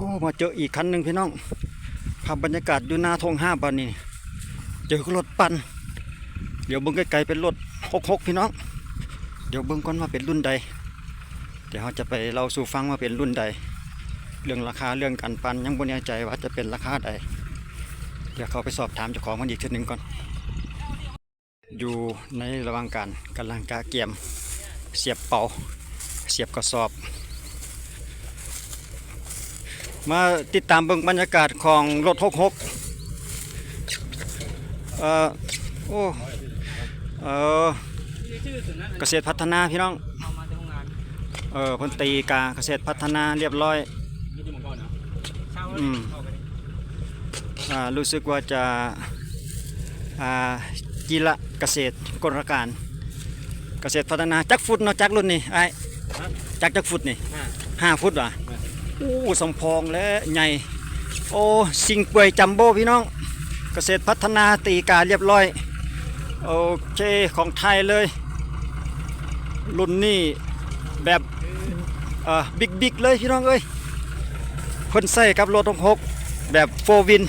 ໂອ້ ມາເຈີອີກຄັນໜຶ່ງພີ່ນ້ອງ. ພາບບັນຍາກາດຢູ່ໜ້າທົ່ງຫ້າບາດນີ້ ເຈີລົດປັ່ນ. ດຽວເບິ່ງໄກໆເປັນລົດຫົກຫົກພີ່ນ້ອງ. ດຽວເບິ່ງກ່ອນວ່າເປັນລຸ້ນໃດ. ດຽວເຮົາຈະໄປເລົ່າສູ່ຟັງວ່າເປັນລຸ້ນໃດ. ເລື່ອງລາຄາ ເລື່ອງການປັ່ນ ຍັງບໍ່ແນ່ໃຈວ່າຈະເປັນລາຄາໃດ. ດຽວເຂົ້າໄປສອບຖາມເຈົ້າຂອງເພິ່ນອີກເທື່ອໜຶ່ງກ່ອນ. ຢູ່ໃນລະຫວ່າງການກຳລັງກະກຽມສຽບເປົາ ສຽບກະສອບ. ມາຕິດຕາມເບິ່ງບັນຍາກາດຂອງລົດຫົກຫົກ ເອີ ໂອ້ ເອີ ກະເສດພັດທະນາພີ່ນ້ອງ. ເອີ ເພິ່ນຕີກາກະເສດພັດທະນາລຽບຮ້ອຍ. ອືມ ອ່າ ຮູ້ສຶກວ່າຈະ ອ່າ ຈີລະກະເສດກົນລະການ ກະເສດພັດທະນາ. ຈັກຟຸດເນາະ ຈັກລຸ້ນນີ້ອ້າຍ? ຈັກ ຈັກຟຸດນີ້? ຫ້າ ຫ້າຟຸດຫວາ? ໂອ້ ສຳພອງແລະໃຫຍ່. ໂອ້ ຊິງເປືອຍຈັມໂບ້ພີ່ນ້ອງ. ກະເສດພັດທະນາຕີກາລຽບຮ້ອຍ. ໂອເຄ ຂອງໄທເລີຍ. ລຸ້ນນີ້ແບບ ເອີ ບິກໆເລີຍພີ່ນ້ອງເອີຍ. ເພິ່ນໃຊ້ກັບລົດຫົກຫົກແບບໂຟວີນ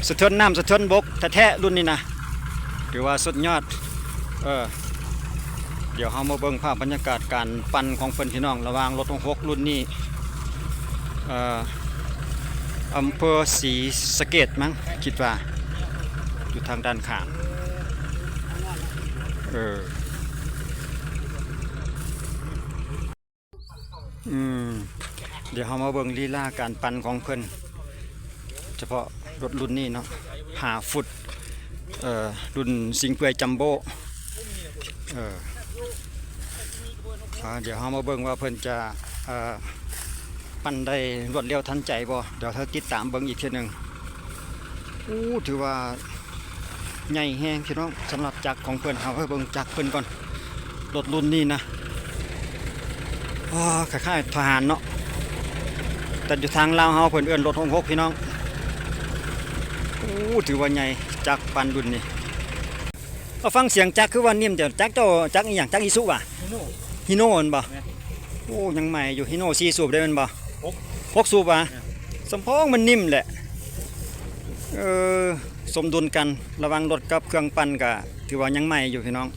ສະເທີນນ້ຳສະເທີນບົກແທ້ໆ ລຸ້ນນີ້ນະ ຖືວ່າສຸດຍອດ. ເອີ ດຽວເຮົາມາເບິ່ງພາບບັນຍາກາດການປັ່ນຂອງເພິ່ນພີ່ນ້ອງ ລະຫວ່າງລົດຫົກຫົກລຸ້ນນີ້ ເອີ ອຳເພີສີສະເກດມັ້ງ ຄິດວ່າ ຢູ່ທາງດ້ານຂ້າງ. ເອີ ອືມ ດຽວເຮົາມາເບິ່ງລີລາການປັ່ນຂອງເພິ່ນ ສະເພາະລົດລຸ້ນນີ້ເນາະ ຫ້າຟຸດ ເອີ ລຸ້ນຊິງເປືອຍຈັມໂບ້. ເອີ ດຽວເຮົາມາເບິ່ງວ່າເພິ່ນຈະ ເອີ ປັ່ນໄດ້ລວດເລັວທັນໃຈບໍ່? ດຽວເຮົາຕິດຕາມເບິ່ງອີກເທື່ອໜຶ່ງ. ໂອ້ ຖືວ່າໃຫຍ່ແຮງພີ່ນ້ອງ ສຳລັບຈັກຂອງເພິ່ນ. ເຮົາໄປເບິ່ງຈັກເພິ່ນກ່ອນ ລົດລຸ້ນນີ້ນະ. ວ້າ ຄ້າຍໆທະຫານເນາະ ແຕ່ຢູ່ທາງລາວເຮົາເພິ່ນເອີ້ນລົດຫົກຫົກພີ່ນ້ອງ. ໂອ້ ຖືວ່າໃຫຍ່ຈັກປັ່ນລຸ້ນນີ້. ເອົາ ຟັງສຽງຈັກຄືວ່ານິ້ມແທ້. ຈັກເຈົ້າຈັກອີ່ຫຍັງ? ຈັກອີຊູຫວາ? ຮີໂນ ຮີໂນແມ່ນບໍ່? ແມ່ນ. ໂອ້ ຍັງໃໝ່ຢູ່ ຮີໂນສີ່ສູບໄດ້ແມ່ນບໍ່? ຫົກ ຫົກສູບຫວາ? ແມ່ນ. ສຳພອງມັນນິ້ມແຫຼະ. ເອີ ສົມດຸນກັນລະຫວ່າງລົດກັບເຄື່ອງປັ່ນກະຖືວ່າຍັງໃໝ່ຢູ່ພີ່ນ້ອງ.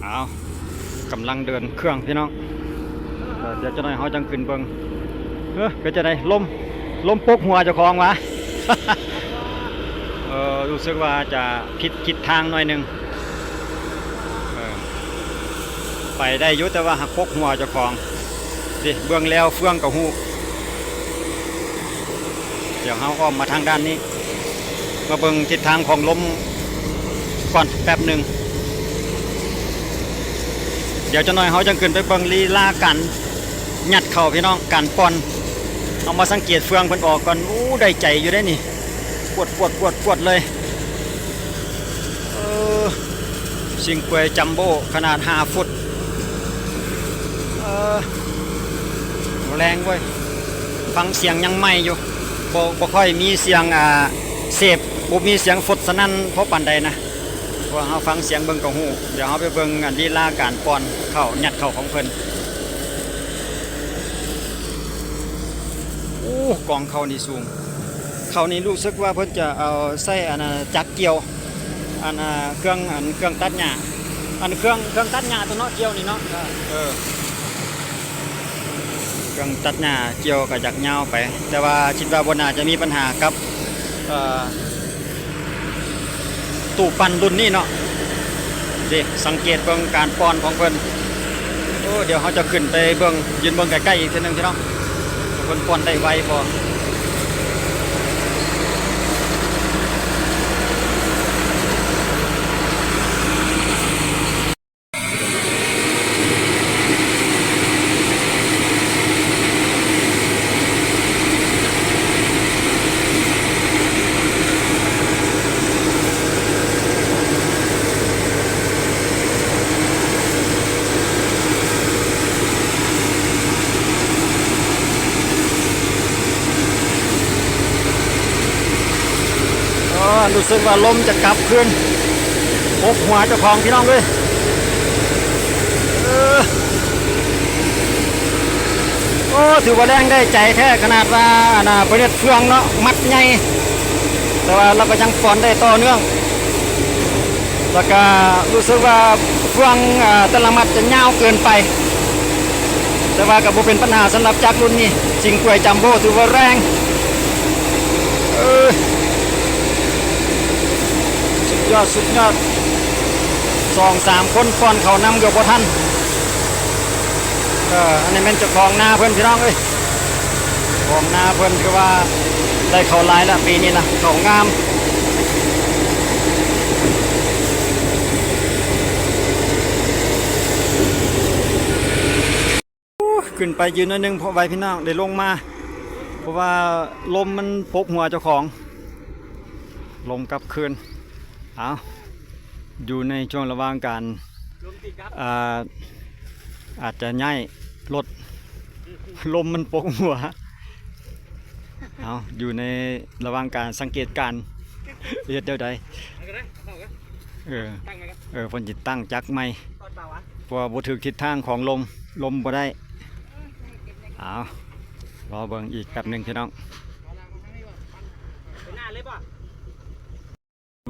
ເອົາ ກຳລັງເດີນເຄື່ອງພີ່ນ້ອງ. ເອີ ດຽວຈັກໜ້ອຍເຮົາຈັ່ງຂຶ້ນເບິ່ງ. ເອີ ເປັນຈັ່ງໃດ? ລົມ ລົມປົກຫົວເຈົ້າຂອງຫວາ? ເອີ ຮູ້ສຶກວ່າຈະຜິດທິດທາງໜ້ອຍໜຶ່ງ. ເອີ ໄປໄດ້ຢູ່ ແຕ່ວ່າຫາກປົກຫົວເຈົ້າຂອງ. ເດ້ ເບິ່ງແລ້ວເຟືອງກໍຮູ້. ດຽວເຮົາອ້ອມມາທາງດ້ານນີ້ ມາເບິ່ງທິດທາງຂອງລົມກ່ອນແປັບໜຶ່ງ. ດຽວຈັກໜ້ອຍເຮົາຈັ່ງຂຶ້ນໄປເບິ່ງລີລາການຍັດເຂົ້າພີ່ນ້ອງ ການປ່ອນ. ເຮົາມາສັງເກດເຟືອງເພິ່ນອອກກ່ອນ. ໂອ້ ໄດ້ໃຈຢູ່ເດ້ນີ້. ປວດໆໆໆເລີຍ. ເອີ ຊິງເປືອຍຈັມໂບ້ຂະໜາດຫ້າຟຸດ. ເອີ ແຮງເວີຍ. ຟັງສຽງຍັງໃໝ່ຢູ່. ບໍ່ ບໍ່ຄ່ອຍມີສຽງ ອ່າ ເສບ ບໍ່ມີສຽງຟົດສະໜັ່ນພໍປານໃດນະ. ເພາະວ່າເຮົາຟັງສຽງເບິ່ງກໍຮູ້. ດຽວເຮົາໄປເບິ່ງອັນລີລາການປ່ອນເຂົ້າ ຍັດເຂົ້າຂອງເພິ່ນ. ໂອ້ ກອງເຂົ້ານີ້ສູງ. ເຂົ້ານີ້ຮູ້ສຶກວ່າເພິ່ນຈະເອົາໃຊ້ອັນນະຈັກກ່ຽວ ອັນນະເຄື່ອງ ອັນເຄື່ອງຕັດຫຍ້າ ອັນເຄື່ອງ ເຄື່ອງຕັດຫຍ້າຕົວເນາະ ກ່ຽວນີ້ເນາະ. ເອີ ເອີ ເຄື່ອງຕັດຫຍ້າກ່ຽວກໍຢາກຍາວໄປ ແຕ່ວ່າຄິດວ່າບໍ່ໜ້າຈະມີບັນຫາກັບ ເອີ ຕູ້ປັ່ນລຸ້ນນີ້ເນາະ. ເດ້ ສັງເກດເບິ່ງການປ່ອນຂອງເພິ່ນ. ໂອ້ ດຽວເຮົາຈະຂຶ້ນໄປເບິ່ງ ຢືນເບິ່ງໃກ້ໆອີກເທື່ອໜຶ່ງພີ່ນ້ອງ ວ່າເພິ່ນປ່ອນໄດ້ໄວບໍ່. ອໍ ຮູ້ສຶກວ່າລົມຈະກັບຄືນ ປົກຫົວເຈົ້າຂອງ ພີ່ນ້ອງເອີຍ. ເອີ ໂອ້ ຖືວ່າແຮງໄດ້ໃຈແທ້ ຂະໜາດວ່າ ອັນນ່າ ເພິ່ນເຮັດເຟືອງເນາະ ມັດໃຫຍ່ ແຕ່ວ່າລາວກໍຍັງຟ້ອນໄດ້ຕໍ່ເນື່ອງ ແລ້ວກໍຮູ້ສຶກວ່າເຟືອງ ເອີ ແຕ່ລະມັດຈະຍາວເກີນໄປ ແຕ່ວ່າກໍບໍ່ເປັນບັນຫາສຳລັບຈັກລຸ້ນນີ້ ຊິງກວຍຈັມໂບ້ ຖືວ່າແຮງ ເອີ ສຸດຍອດ ສຸດຍອດ ສອງສາມຄົນຟ້ອນເຂົ້ານຳກໍບໍ່ທັນ. ເອີ ອັນນີ້ແມ່ນເຈົ້າຂອງນາເພິ່ນ ພີ່ນ້ອງເອີຍ ຂອງນາເພິ່ນ ຄືວ່າໄດ້ເຂົ້າຫຼາຍລະ ປີນີ້ນະ ເຂົ້າງາມ. ໂອ້ ຂຶ້ນໄປຢືນໜ້ອຍໜຶ່ງ ເພາະວ່າພີ່ນ້ອງໄດ້ລົງມາ ເພາະວ່າລົມມັນປົກຫົວເຈົ້າຂອງ ລົງກັບຄືນ. ເອົາ ຢູ່ໃນຊ່ວງລະຫວ່າງການ ອ່າ ອາດຈະຍ້າຍລົດ ລົມມັນປົກຫົວ. ເອົາ ຢູ່ໃນລະຫວ່າງການສັງເກດການ ເຮັດແນວໃດ? ເອີ ເອີ ເພິ່ນຊິຕັ້ງຈັກໃໝ່ ເພາະວ່າບໍ່ຖືກທິດທາງຂອງລົມ ລົມບໍ່ໄດ້. ເອົາ ລໍເບິ່ງອີກແປັບໜຶ່ງ ພີ່ນ້ອງ.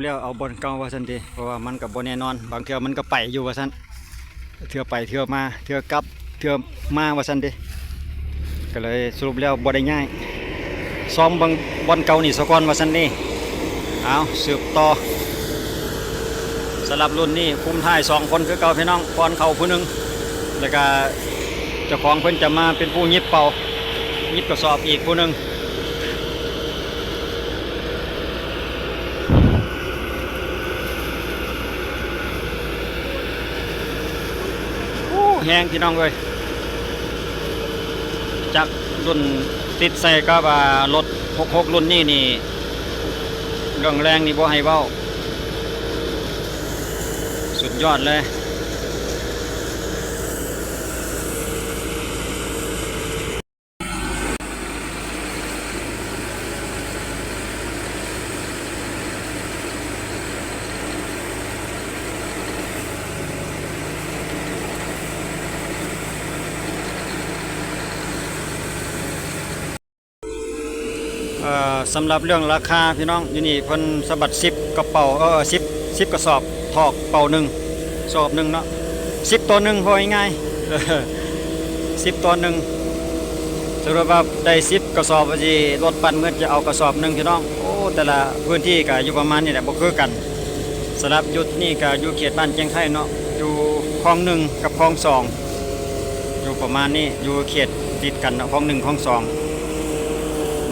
ແລ້ວເອົາບ່ອນເກົ່າວ່າຊັ້ນເດ ເພາະວ່າມັນກໍບໍ່ແນ່ນອນ ບາງເທື່ອມັນກໍໄປຢູ່ວ່າຊັ້ນ ເທື່ອໄປເທື່ອມາ ເທື່ອກັບເທື່ອມາວ່າຊັ້ນເດ ກໍເລີຍສະຫຼຸບແລ້ວບໍ່ໄດ້ຍ້າຍ ຊ້ອມເບິ່ງບ່ອນເກົ່ານີ້ສາກ່ອນວ່າຊັ້ນເດ. ເອົາ ສືບຕໍ່ ສຳລັບລຸ້ນນີ້ຄຸມທ້າຍສອງຄົນຄືເກົ່າ ພີ່ນ້ອງ ປ້ອນເຂົ້າຜູ້ໜຶ່ງ ແລ້ວກະເຈົ້າຂອງເພິ່ນຈະມາເປັນຜູ້ຫຍິບເປົາ ຫຍິບກະສອບອີກຜູ້ໜຶ່ງ. ໂອ້ ແຮງ ພີ່ນ້ອງເອີຍ ຈັກລຸ້ນຕິດໃສ່ກັບ ອ່າ ລົດຫົກຫົກລຸ້ນນີ້ນີ້ ເລື່ອງແຮງນີ້ບໍ່ໃຫ້ເວົ້າ ສຸດຍອດເລີຍ. ເອີ ສຳລັບເລື່ອງລາຄາ ພີ່ນ້ອງ ຢູ່ນີ້ເພິ່ນສະບັດສິບກະເປົາ ເອີ ສິບ ສິບກະສອບ ຖອກເປົາໜຶ່ງ ສອບໜຶ່ງເນາະ ສິບຕໍ່ໜຶ່ງ ເວົ້າງ່າຍໆ ສິບຕໍ່ໜຶ່ງ ສົມມຸດວ່າໄດ້ສິບກະສອບວ່າຊິ ລົດປັ່ນໝົດຈະເອົາກະສອບໜຶ່ງ ພີ່ນ້ອງ. ໂອ້ ແຕ່ລະພື້ນທີ່ກະຢູ່ປະມານນີ້ແຫຼະ ບໍ່ຄືກັນ. ສຳລັບຈຸດນີ້ກະຢູ່ເຂດບ້ານແຈ້ງໄຄເນາະ ຢູ່ຄອງໜຶ່ງກັບຄອງສອງ ຢູ່ປະມານນີ້ ຢູ່ເຂດຕິດກັນເນາະ ຄອງໜຶ່ງ ຄອງສອງ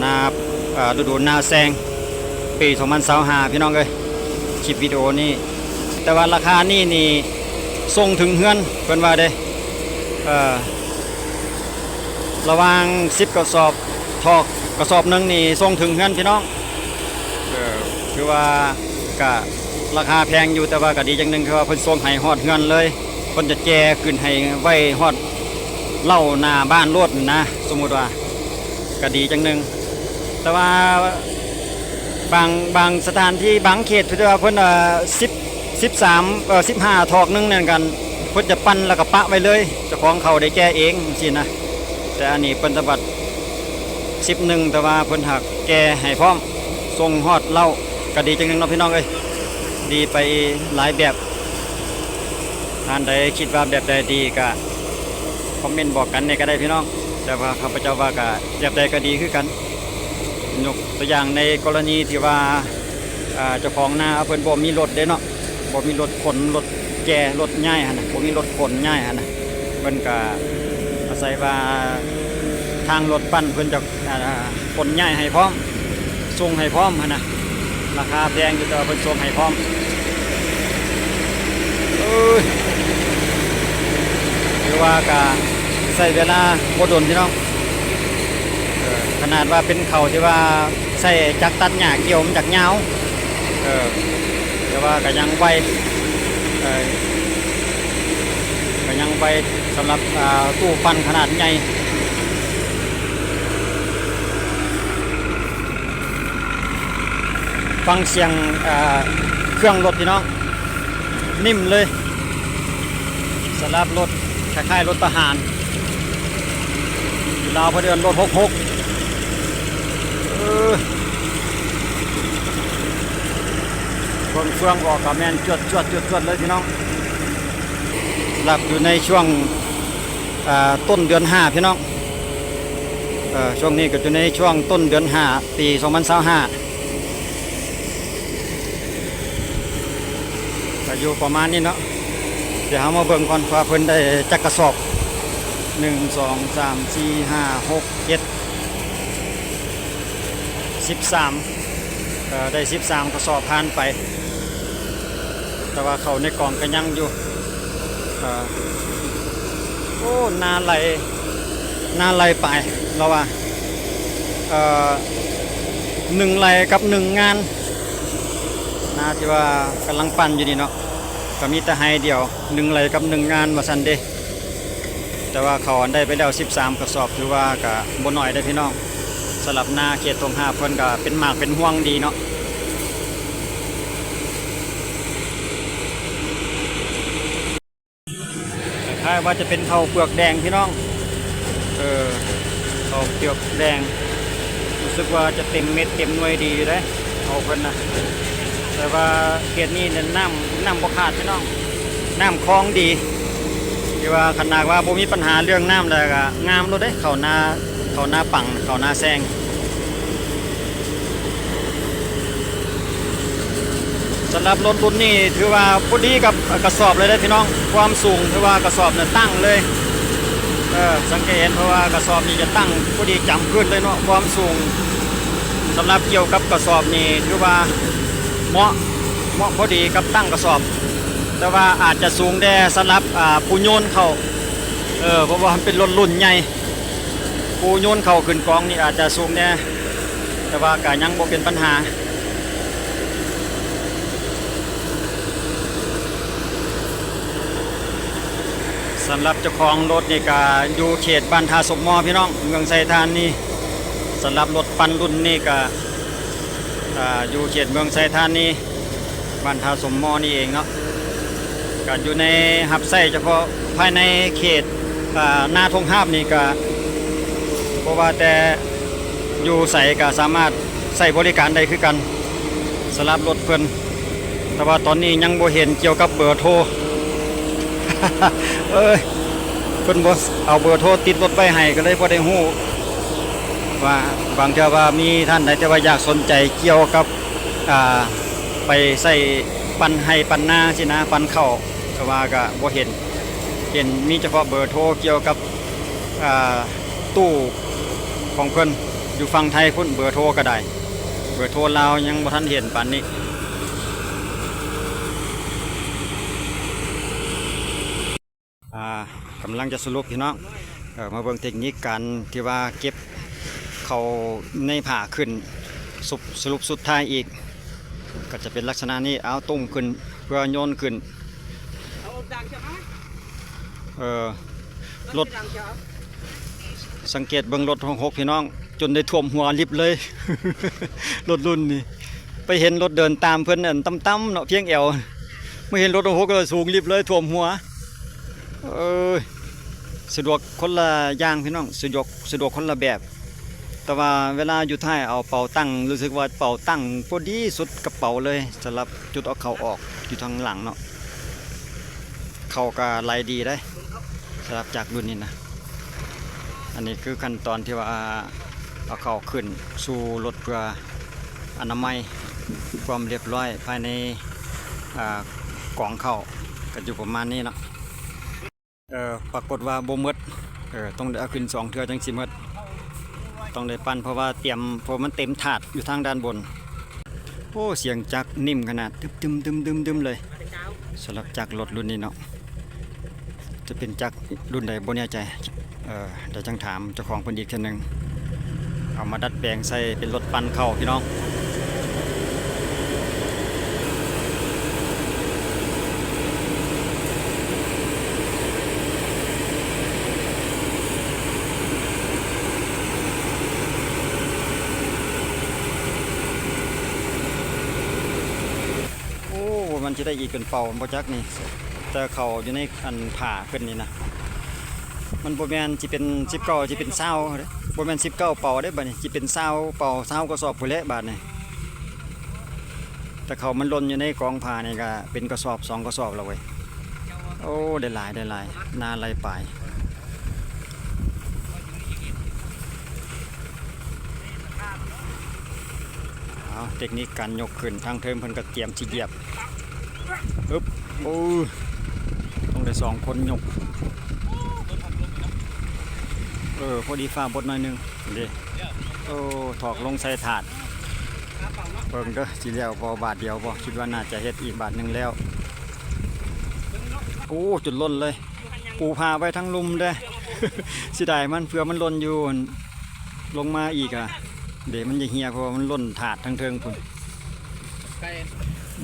ນາ ເອີ ລະດູນາແຊງ ປີສອງພັນຊາວຫ້າ ພີ່ນ້ອງເອີຍ ຄລິບວິດີໂອນີ້. ແຕ່ວ່າລາຄານີ້ນີ້ສົ່ງເຖິງເຮືອນ ເພິ່ນວ່າເດ້ ເອີ ລະຫວ່າງສິບກະສອບ ຖອກກະສອບໜຶ່ງນີ້ສົ່ງເຖິງເຮືອນ ພີ່ນ້ອງ. ເອີ ຄືວ່າກະລາຄາແພງຢູ່ ແຕ່ວ່າກະດີຢ່າງໜຶ່ງ ຄືວ່າເພິ່ນສົ່ງໃຫ້ຮອດເຮືອນເລີຍ ເພິ່ນຈະແຈຂຶ້ນໃຫ້ໄວ້ຮອດເລົ້າໜ້າບ້ານໂລດນະ ສົມມຸດວ່າ ກະດີຈັ່ງໜຶ່ງ. ແຕ່ວ່າບາງ ບາງສະຖານທີ່ ບາງເຂດ ເພິ່ນວ່າເພິ່ນ ເອີ ສິບ ສິບສາມ ເອີ ສິບຫ້າຖອກໜຶ່ງນັ້ນກັນ ເພິ່ນຈະປັ່ນແລ້ວກໍປະໄວ້ເລີຍ ເຈົ້າຂອງເຂົາໄດ້ແກ່ເອງຈັ່ງຊີ້ນະ. ແຕ່ອັນນີ້ເພິ່ນສະບັດສິບໜຶ່ງ ແຕ່ວ່າເພິ່ນຫາກແກ່ໃຫ້ພ້ອມ ສົ່ງຮອດເລົ້າ ກະດີຈັ່ງໜຶ່ງເນາະ ພີ່ນ້ອງເອີຍ ດີໄປຫຼາຍແບບ. ທ່ານໃດຄິດວ່າແບບໃດດີກະຄອມເມັນບອກກັນແດ່ກະໄດ້ພີ່ນ້ອງ ແຕ່ວ່າຂ້າພະເຈົ້າວ່າກະແບບໃດກະດີຄືກັນ. ຍົກຕົວຢ່າງໃນກໍລະນີທີ່ວ່າ ເຈົ້າຂອງນາເພິ່ນບໍ່ມີລົດເດ້ເນາະ ບໍ່ມີລົດຂົນ ລົດແກ່ ລົດຍ້າຍຫັ້ນນະ ບໍ່ມີລົດຂົນຍ້າຍຫັ້ນນະ ເພິ່ນກະອາໄສວ່າທາງລົດປັ່ນເພິ່ນຈະ ອ່າ ຂົນຍ້າຍໃຫ້ພ້ອມ ສົ່ງໃຫ້ພ້ອມຫັ້ນນະ. ລາຄາແພງຢູ່ ແຕ່ວ່າເພິ່ນສົ່ງໃຫ້ພ້ອມ. ເອີຍ ຖືວ່າກະໃຊ້ເວລາບໍ່ດົນພີ່ນ້ອງ ເອີ ຂະໜາດວ່າເປັນເຂົ້າທີ່ວ່າໃຊ້ຈັກຕັດຫຍ້າກ່ຽວ ມັນຈັກຍາວ ເອີ ແຕ່ວ່າກະຍັງໄວ ເອີ ກະຍັງໄວສຳລັບ ອ່າ ຕູ້ປັ່ນຂະໜາດໃຫຍ່. ຟັງສຽງ ເອີ ເຄື່ອງລົດພີ່ນ້ອງ ນິ້ມເລີຍ ສຳລັບລົດ ຄ້າຍໆລົດທະຫານ. ລາວເພິ່ນເອີ້ນລົດຫົກຫົກ ເອີ ເບິ່ງເຟືອງອອກກໍແມ່ນຈວດໆ ຈວດໆ ເລີຍພີ່ນ້ອງ. ສຳລັບຢູ່ໃນຊ່ວງ ອ່າ ຕົ້ນເດືອນຫ້າພີ່ນ້ອງ ເອີ ຊ່ວງນີ້ກໍຢູ່ໃນຊ່ວງຕົ້ນເດືອນຫ້າ ປີສອງພັນຊາວຫ້າ ກໍຢູ່ປະມານນີ້ເນາະ. ດຽວເຮົາມາເບິ່ງກ່ອນວ່າເພິ່ນໄດ້ຈັກກະສອບ ໜຶ່ງ ສອງ ສາມ ສີ່ ຫ້າ ຫົກ ເຈັດ ສິບສາມ ເອີ ໄດ້ສິບສາມກະສອບຜ່ານໄປ ແຕ່ວ່າເຂົ້າໃນກອງກໍຍັງຢູ່. ເອີ ໂອ້ ໜ້າໄລ່ ໜ້າໄລ່ປາຍ ລາວວ່າ ເອີ ໜຶ່ງໄລ່ກັບໜຶ່ງງານ ນາທີ່ວ່າກຳລັງປັ່ນຢູ່ນີ້ເນາະ ກໍມີແຕ່ໄຮ່ດຽວ ໜຶ່ງໄລ່ກັບໜຶ່ງງານວ່າຊັ້ນເດ້. ແຕ່ວ່າເຂົາໄດ້ໄປແລ້ວສິບສາມກະສອບ ຖືວ່າກະບໍ່ໜ້ອຍເດ້ພີ່ນ້ອງ. ສຳລັບນາເຂດທົ່ງຫາບເພິ່ນກະເປັນໝາກເປັນຮວງດີເນາະ. ຄ້າຍໆວ່າຈະເປັນເຂົ້າເປືອກແດງພີ່ນ້ອງ ເອີ ເຂົ້າເປືອກແດງ ຮູ້ສຶກວ່າຈະເຕັມເມັດເຕັມໜ່ວຍດີຢູ່ເດ້ ເຂົ້າເພິ່ນນະ. ແຕ່ວ່າເຂດນີ້ນີ້ນ້ຳ ນ້ຳບໍ່ຂາດພີ່ນ້ອງ ນ້ຳຄອງດີ ທີ່ວ່າຂະໜາດວ່າບໍ່ມີບັນຫາເລື່ອງນ້ຳແລ້ວກະງາມໂລດເດ້ ເຂົ້ານາ ເຂົ້ານາປັງ ເຂົ້ານາແຊງ. ສຳລັບລົດລຸ້ນນີ້ຖືວ່າພໍດີກັບກະສອບເລີຍເດ້ພີ່ນ້ອງ ຄວາມສູງຖືວ່າກະສອບນີ້ຕັ້ງເລີຍ ເອີ ສັງເກດເຫັນ ເພາະວ່າກະສອບນີ້ຈະຕັ້ງພໍດີຈຳພື້ນເລີຍເນາະ ຄວາມສູງ. ສຳລັບກ່ຽວກັບກະສອບນີ້ຖືວ່າເໝາະ ເໝາະພໍດີກັບຕັ້ງກະສອບ ແຕ່ວ່າອາດຈະສູງແດ່ສຳລັບ ອ່າ ຜູ້ໂຍນເຂົ້າ ເອີ ເພາະວ່າມັນເປັນລົດລຸ້ນໃຫຍ່ ຜູ້ໂຍນເຂົ້າຂຶ້ນກອງນີ້ອາດຈະສູງແດ່ ແຕ່ວ່າກະຍັງບໍ່ເປັນບັນຫາ. ສຳລັບເຈົ້າຂອງລົດນີ້ກະຢູ່ເຂດບ້ານທ່າສົມມໍພີ່ນ້ອງ ເມືອງໄຊທານີ. ສຳລັບລົດປັ່ນລຸ້ນນີ້ກະ ອ່າ ຢູ່ເຂດເມືອງໄຊທານີ ບ້ານທ່າສົມມໍນີ້ເອງເນາະ ກະຢູ່ໃນ ຮັບໃຊ້ສະເພາະພາຍໃນເຂດ ອ່າ ນາທົ່ງຫາບນີ້ກະ ບໍ່ວ່າແຕ່ຢູ່ໃສກະສາມາດໃຊ້ບໍລິການໄດ້ຄືກັນ ສຳລັບລົດເພິ່ນ. ແຕ່ວ່າຕອນນີ້ຍັງບໍ່ເຫັນກ່ຽວກັບເບີໂທ ເອີຍ ເພິ່ນບໍ່ເອົາເບີໂທຕິດລົດໄວ້ໃຫ້ ກໍເລີຍບໍ່ໄດ້ຮູ້ວ່າ ບາງເທື່ອວ່າມີທ່ານໃດທີ່ວ່າຢາກສົນໃຈກ່ຽວກັບ ອ່າ ໄປໃຊ້ປັ່ນໄຮ່ປັ່ນນາຊີ້ນະ ປັ່ນເຂົ້າ ແຕ່ວ່າກະບໍ່ເຫັນ ເຫັນມີສະເພາະເບີໂທກ່ຽວກັບ ອ່າ ຕູ້ຂອງເພິ່ນຢູ່ຝັ່ງໄທພຸ້ນ ເບີໂທກໍໄດ້ ເບີໂທລາວຍັງບໍ່ທັນເຫັນປານນີ້. ອ່າ ກຳລັງຈະສະຫຼຸບພີ່ນ້ອງ ເອີ ມາເບິ່ງເຕັກນິກການທີ່ວ່າເກັບເຂົ້າໃນຜ້າຂຶ້ນ ສະຫຼຸບສຸດທ້າຍອີກ ກໍຈະເປັນລັກສະນະນີ້ ເອົາຕຸ້ມຂຶ້ນເພື່ອໂຍນຂຶ້ນ ເອີ ລົດ ສັງເກດເບິ່ງລົດຫົກຫົກພີ່ນ້ອງ ຈົນໄດ້ຖ້ວມຫົວລິບເລີຍ ລົດລຸ້ນນີ້ ໄປເຫັນລົດເດີນຕາມເພິ່ນນັ້ນຕ່ຳໆເນາະ ພຽງແອວ ມາເຫັນລົດຫົກຫົກກໍສູງລິບເລີຍ ຖ້ວມຫົວ. ເອີຍ ສະດວກຄົນລະຢ່າງພີ່ນ້ອງ ສະດວກ ສະດວກຄົນລະແບບ ແຕ່ວ່າເວລາຢູ່ທ້າຍເອົາເປົາຕັ້ງ ຮູ້ສຶກວ່າເປົາຕັ້ງພໍດີສຸດກະເປົາເລີຍ ສຳລັບຈຸດເອົາເຂົ້າອອກຢູ່ທາງຫຼັງເນາະ ເຂົ້າກະໄຫຼດີເດ້ ສຳລັບຈັກລຸ້ນນີ້ນະ. ອັນນີ້ຄືຂັ້ນຕອນທີ່ວ່າເອົາເຂົ້າຂຶ້ນສູ່ລົດເພື່ອອະນາໄມ ຄວາມລຽບຮ້ອຍພາຍໃນ ອ່າ ກອງເຂົ້າ ກະຢູ່ປະມານນີ້ເນາະ. ເອີ ປາກົດວ່າບໍ່ໝົດ ເອີ ຕ້ອງໄດ້ເອົາຂຶ້ນສອງເທື່ອຈັ່ງຊິໝົດ ຕ້ອງໄດ້ປັ່ນ ເພາະວ່າຕຽມ ເພາະມັນເຕັມຖາດຢູ່ທາງດ້ານບົນ. ໂອ້ ສຽງຈັກນິ່ມຂະໜາດ ຕຶມໆໆໆເລີຍ ສຳລັບຈັກລົດລຸ້ນນີ້ເນາະ ຈະເປັນຈັກລຸ້ນໃດບໍ່ແນ່ໃຈ ເອີ ດຽວຈັ່ງຖາມເຈົ້າຂອງເພິ່ນອີກເທື່ອໜຶ່ງ ເອົາມາດັດແປງໃສ່ເປັນລົດປັ່ນເຂົ້າພີ່ນ້ອງ. ໂອ້ ມັນຊິໄດ້ອີກເປັນເປົາບໍ່ຈັກນີ້ ແຕ່ເຂົ້າຢູ່ໃນອັນຜ້າເພິ່ນນີ້ນະ. ມັນບໍ່ແມ່ນຊິເປັນສິບເກົ້າ ຊິເປັນຊາວເດ້ ບໍ່ແມ່ນສິບເກົ້າເປົາເດ້ ບາດນີ້ຊິເປັນຊາວເປົາ ຊາວກະສອບພຸ້ນແຫຼະບາດນີ້. ແຕ່ເຂົ້າມັນຫຼົ່ນຢູ່ໃນກອງຜ້ານີ້ກະເປັນກະສອບສອງກະສອບແລ້ວເວີຍ. ໂອ້ ໄດ້ຫຼາຍ ໄດ້ຫຼາຍ ນາໄລ່ປາຍ. ເອົາ ເຕັກນິກການຍົກຂຶ້ນ ທາງເທິງເພິ່ນກໍຕຽມຊິຢຽບ. ອຶບ ໂອ້ ຕ້ອງໄດ້ສອງຄົນຍົກ. ເອີ ພໍດີຟ້າບົດໜ້ອຍໜຶ່ງເດ້. ໂອ້ ຖອກລົງໃສ່ຖາດ. ເບິ່ງເດີ ຊິແລ້ວບໍ່ ບາດດຽວບໍ່? ຄິດວ່າໜ້າຈະເຮັດອີກບາດໜຶ່ງແລ້ວ. ໂອ້ ຈົນລົ້ນເລີຍ. ປູຜ້າໄວ້ທາງລຸ່ມເດ້. ເສຍດາຍມັນ ເຜື່ອມັນຫຼົ່ນຢູ່ ລົງມາອີກອະ ເດ ມັນຈະເຫ່ຍ ເພາະວ່າມັນລົ້ນຖາດທາງເທິງພຸ້ນ.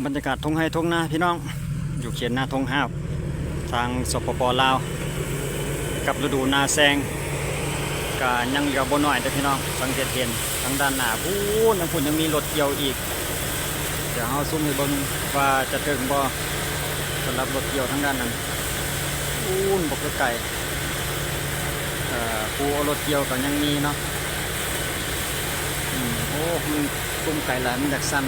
ບັນຍາກາດທົ່ງໄຮ່ທົ່ງນາພີ່ນ້ອງ ຢູ່ເຂດນາທົ່ງຮາບ ທາງ ສປປ ລາວ ກັບລະດູນາແຊງ ກະຍັງເຫຼືອບໍ່ໜ້ອຍເດ້ພີ່ນ້ອງ. ສັງເກດເຫັນທາງດ້ານໜ້າພຸ້ນ ທາງພຸ້ນຍັງມີລົດກ່ຽວອີກ. ດຽວເຮົາຊູມໃຫ້ເບິ່ງວ່າຈະເຖິງບໍ່ ສຳລັບລົດກ່ຽວທາງດ້ານນັ້ນ. ພຸ້ນ ບໍ່ໄກໆ ເອີ ຜູ້ເອົາລົດກ່ຽວກໍຍັງມີເນາະ. ອືມ ໂອ້ ມັນ ຊູມໄກຫຼາຍ ມັນຢາກສັ່ນ.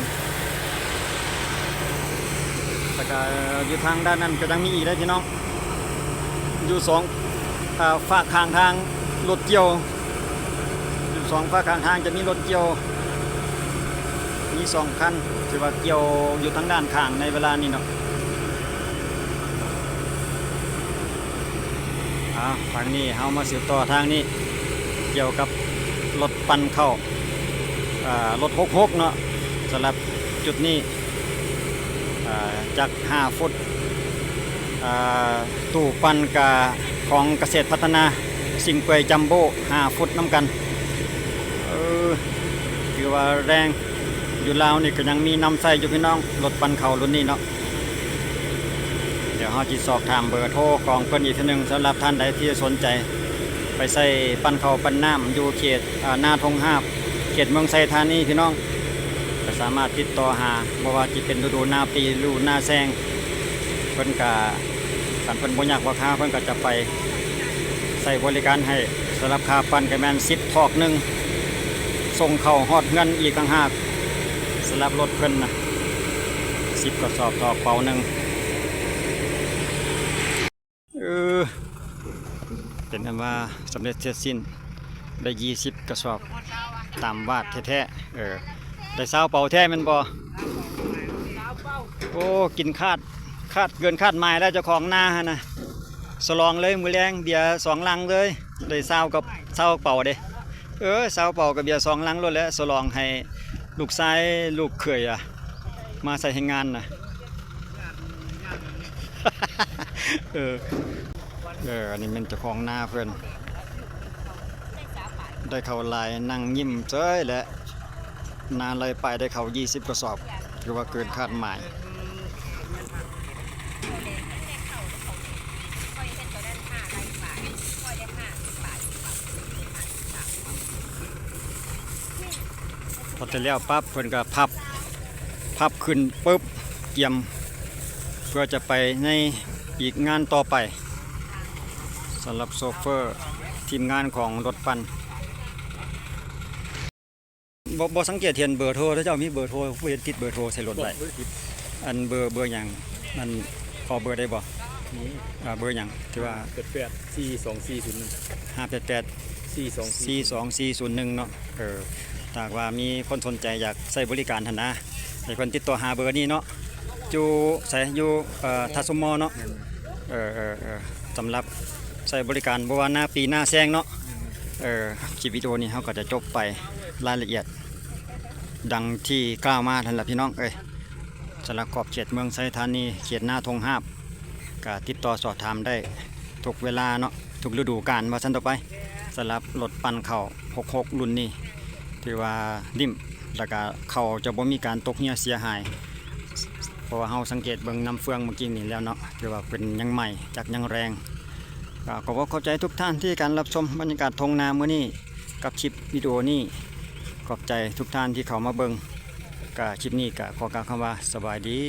ແລ້ວກໍຢູ່ທາງດ້ານນັ້ນກໍຍັງມີອີກເດ້ພີ່ນ້ອງ ຢູ່ສອງ ເອີ ຟາກຂ້າງທາງລົດກ່ຽວ. ຢູ່ສອງຟາກຂ້າງທາງຈະມີລົດກ່ຽວ ມີສອງຄັນ ຖືວ່າກ່ຽວຢູ່ທາງດ້ານຂ້າງໃນເວລານີ້ເນາະ. ອ່າ ທາງນີ້ເຮົາມາສືບຕໍ່ທາງນີ້ ກ່ຽວກັບລົດປັ່ນເຂົ້າ ອ່າ ລົດຫົກຫົກເນາະ. ສຳລັບຈຸດນີ້ ອ່າ ຈັກຫ້າຟຸດ ອ່າ ຕູ້ປັ່ນກະຂອງກະເສດພັດທະນາ ຊິງເປືອຍຈັມໂບ້ ຫ້າຟຸດນຳກັນ. ເອີ ຖືວ່າແຮງ ຢູ່ລາວນີ້ກໍຍັງມີນຳໃຊ້ຢູ່ພີ່ນ້ອງ ລົດປັ່ນເຂົ້າລຸ້ນນີ້ເນາະ. ດຽວເຮົາຊິສອບຖາມເບີໂທຂອງເພິ່ນອີກເທື່ອໜຶ່ງ ສຳລັບທ່ານໃດທີ່ສົນໃຈໄປໃຊ້ປັ່ນເຂົ້າປັ່ນນ້ຳຢູ່ເຂດ ອ່າ ນາທົ່ງຮາບ ເຂດເມືອງໄຊທານີພີ່ນ້ອງ ກໍສາມາດຕິດຕໍ່ຫາ ບໍ່ວ່າຊິເປັນລະດູນາປີ ລະດູນາແຊງ ເພິ່ນກະ ຄັນເພິ່ນບໍ່ຢາກວ່າຄາ ເພິ່ນກໍຈະໄປໃຊ້ບໍລິການໃຫ້. ສຳລັບຄ່າປັ່ນກໍແມ່ນສິບຖອກໜຶ່ງ ສົ່ງເຂົ້າຮອດເຮືອນອີກຕ່າງຫາກ. ສຳລັບລົດເພິ່ນນະ ສິບກະສອບຖອກເປົາໜຶ່ງ. ເອີ ເປັນອັນວ່າສຳເລັດເສັດສິ້ນ ໄດ້ຊາວກະສອບຕາມວາດແທ້ໆ. ເອີ ໄດ້ຊາວເປົາແທ້ແມ່ນບໍ່? ໂອ້ ກິນຄາດ ຄາດເກີນຄາດໝາຍແລ້ວ ເຈົ້າຂອງນາຫັ້ນນະ. ສະຫຼອງເລີຍມື້ແລງ ເບຍສອງລັງເລີຍ ໄດ້ຊາວກັບ ຊາວເປົາເດ້. ເອີ ຊາວເປົາກັບເບຍສອງລັງໂລດແຫຼະ ສະຫຼອງໃຫ້ລູກຊາຍລູກເຂີຍ ອະ ມາໃຊ້ແຮງງານນະ. ເອີ ເອີ ອັນນີ້ແມ່ນເຈົ້າຂອງນາເພິ່ນ ໄດ້ເຂົ້າຫຼາຍ ນັ່ງຍິ້ມເສີຍແຫຼະ. ນາໄລ່ປາຍໄດ້ເຂົ້າຊາວກະສອບ ຖືວ່າເກີນຄາດໝາຍ. ພໍໄດ້ແລ້ວປັບ ເພິ່ນກໍພັບ ພັບຂຶ້ນປຶບ ກຽມເພື່ອຈະໄປໃນອີກງານຕໍ່ໄປ. ສຳລັບໂຊເຟີ ທີມງານຂອງລົດປັ່ນ ບໍ່ ບໍ່ສັງເກດເຫັນເບີໂທ ເຂົາເຈົ້າມີເບີໂທ ບໍ່ເຫັນຕິດເບີໂທໃສ່ລົດໄວ້. ບໍ່ ບໍ່ໄດ້ຕິດ. ອັນເບີ ເບີຫຍັງ? ອັນ ຂໍເບີໄດ້ບໍ່? ມີ. ອ່າ ເບີຫຍັງ? ທີ່ວ່າ ແປດແປດ ສີ່ສອງສີ່ສູນໜຶ່ງ ຫ້າແປດແປດ ສີ່ສອງສີ່ສູນໜຶ່ງເນາະ. ເອີ ຖ້າຫາກວ່າມີຄົນສົນໃຈຢາກໃຊ້ບໍລິການຫັ້ນນະ ໃຫ້ເພິ່ນຕິດຕໍ່ຫາເບີນີ້ເນາະ. ຢູ່ໃສ? ຢູ່ ເອີ ທ່າສົມໝໍເນາະ. ເອີ ເອີ ເອີ ສຳລັບໃຊ້ບໍລິການ ບໍ່ວ່ານາປີນາແຊງເນາະ. ເອີ ຄລິບວິດີໂອນີ້ເຮົາກໍຈະຈົບໄປ ລາຍລະອຽດດັ່ງທີ່ກ່າວມາຫັ້ນລະພີ່ນ້ອງເອີຍ. ສຳລັບຂອບເຂດເມືອງໄຊທານີ ເຂດນາທົ່ງຮາບ ກໍຕິດຕໍ່ສອບຖາມໄດ້ທຸກເວລາເນາະ ທຸກລະດູການວ່າຊັ້ນຕໍ່ໄປ. ສຳລັບລົດປັ່ນເຂົ້າຫົກຫົກລຸ້ນນີ້ ຖືວ່າດິ້ມ ແລ້ວກະເຂົ້າຈະບໍ່ມີການຕົກເຮ່ຍເສຍຫາຍ ເພາະວ່າເຮົາສັງເກດເບິ່ງນ້ຳເຟືອງເມື່ອກີ້ນີ້ແລ້ວເນາະ ຖືວ່າເພິ່ນຍັງໃໝ່ ຈັກຍັງແຮງ. ກໍຂໍຂອບໃຈທຸກທ່ານທີ່ການຮັບຊົມບັນຍາກາດທົ່ງນາມື້ນີ້ກັບຄລິບວິດີໂອນີ້. ຂອບໃຈທຸກທ່ານທີ່ເຂົ້າມາເບິ່ງ. ກໍຄລິບນີ້ກໍຂໍກ່າວຄຳວ່າສະບາຍດີ.